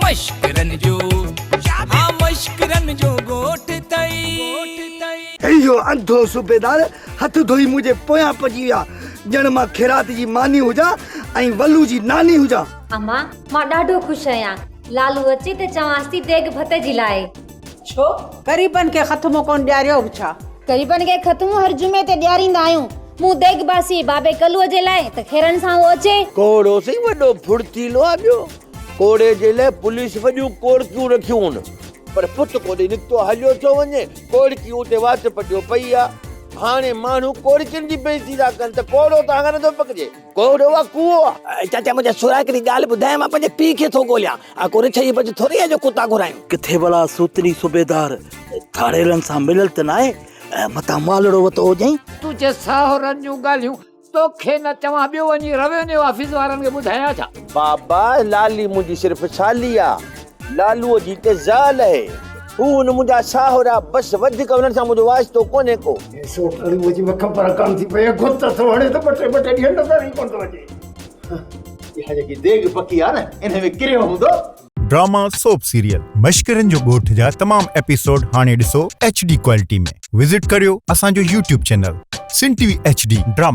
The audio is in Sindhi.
مشڪرن جو ها مشڪرن جو ڳوٺ ٿئي. اهو انڌو صوبيدار هٿ ڌوئي منهنجي پويان پئجي ويا، ڄڻ مان خيرات جي ماني هجان ۽ ولو جي ناني هجان. امان، مان ڏاڍو خوش آهيان. لالو اچي ته چوانس ٿي ديڳ ڀت جي لاء. ڇو؟ غريبن کي ختمو ڪونه ڏياريو به ڇا؟ غريبن کي ختمو هر جمعي تي ڏياريندا آهيون. مون ديڳ باسي بابي ڪلوء جي لاء ته خيرن سان هو اچي. ڪوڙو سائين وڏو ڦڙتيلو آ ٻيو ڪوڙي جي لاء پوليس وڏيون ڪوڙڪيون رکيون هن پر پٽ ڪوڏي نڪتو هليو ٿو وڃي ڪوڙڪي اتي وات پٽيو پئي آ هاڻي ماڻهو ڪوڙڪين جي بيعزتي ٿا ڪن ته ڪوڙو توهان کان نٿو پڪجي ڪوڙو آ ڪوئو آ. چاچا منهنجا سورا هڪڙي ڳالهه ٻڌايان مان پنهنجي پيء کي ٿو ڳوليان آ ڪو رڇ جي بچ ٿوري آ جو ڪتا گهرايون. ڪٿي ڀلا سوتري صوبيدار ڌاڙيلن سان مليل ته ناهي متان مالڙو وتو هجئين. تنهنجي ساهرن جون ڳالهيون توکي نه چوان ٻيو وڃي روينيو آفيس وارن کي ٻڌايان ڇا؟ بابا لالي منهنجي صرف سالي آ لالوء جي ته زال اهي. هو هن منهنجا ساهرا بس وڌيڪ انهن سان منهنجو واسطو ڪونهي ڪو. سوٽ علوء جي به خبر ڪانه ٿي پئي گهت ٿو هڻي ته ٻه ٽي ٻه ٽي ڏينهن نظر ئي ڪونه ٿو اچي. اها جيڪي ديڳ پڪي آ نه ان ۾ ڪريو هوندو. ڊراما سوپ سيريل مشڪرن جو ڳوٺ جا تمام ايپيسوڊ هاڻي ڏسو ايڇ ڊي ڪوالٽي ۾ وزٽ ڪريو اسان جو YouTube channel Sindh T V H D drama.